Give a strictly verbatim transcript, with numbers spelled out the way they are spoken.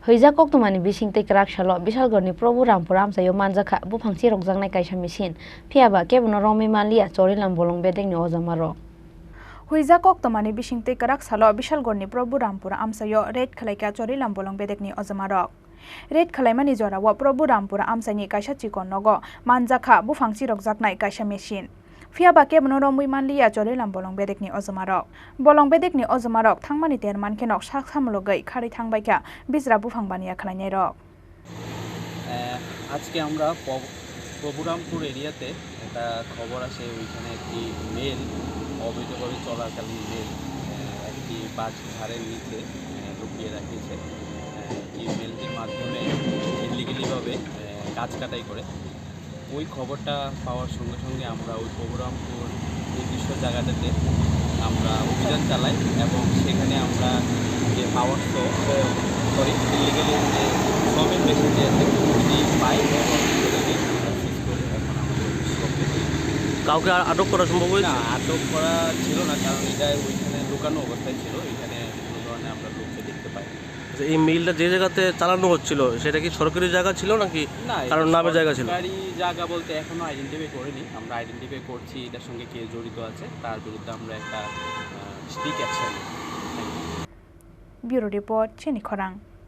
Huijak koktwmani bising tei kwrak salo Bishalgarhni Prabhu Rampura amchaio manjakha buphang chirokjaknai kaisa machine. Phiyaba kebono romwi manliya Chorilam bolong bedekni ojamarok. Huijak koktwmani bising tei kwrak salo Bishalgarhni Prabhu Rampura amchaio raid khwlaikha Chorilam bolong bedekni ojamarok. Raid khwlaimani jorao Prabhu Rampura amchaini kaisa chikon nogo manjakha buphang chirokjaknai kaisa machine. Phiyaba kebono romwi manliya Chorilam bolong bedekni ojamarok. Bolong bedekni ojamarok thangmani ter mankheno sak samulogwi kharwi thangbaikha bijra buphang baniya khwlainairok. আহ, আজকে আমরা প- প্রভুরামপুর এরিয়াতে একটা খবর আসে। ওইখানে একটি মেল অবৈধভাবে চলাকালীন মেল আহ, একটি বাঁশ ঝাড়ের নিচে আহ, লুকিয়ে রাখেছে। আহ, এই মেলটির মাধ্যমে ইলিগেলিভাবে কাজ কাটাই করে। ওই খবরটা পাওয়ার সঙ্গে সঙ্গে আমরা ওই প্রভুরামপুর নির্দিষ্ট জায়গাটাতে আমরা অভিযান চালাই এবং সেখানে আমরা যে পাওয়ার সরি ইলিগেলি যে সমেত বেশি যে আছে, ওটি পাই এবং ইলিগেলি আমরা সিজ করি। এখন আমাদের পক্ষে কাউকে আ- আটক করা সম্ভব হয়েছে? না, আটক করা ছিল না, কারণ এটা ওইখানে লুকানো অবস্থায় ছিল। এখানে কোনো ধরনের আমরা লোককে দেখতে পাই না। আচ্ছা, এই মিলটা যে জায়গাতে চালানো হচ্ছিল, সেটা কি সরকারি জায়গা ছিল নাকি না, কারোর এটা নামে জায়গা ছিল? সরকারি জায়গা বলতে এখনো আইডেন্টিফাই করিনি। আমরা আইডেন্টিফাই করছি এটার সঙ্গে কে জড়িত আছে, তার বিরুদ্ধে আমরা একটা strict action. Bureau Report, Chini Khorang.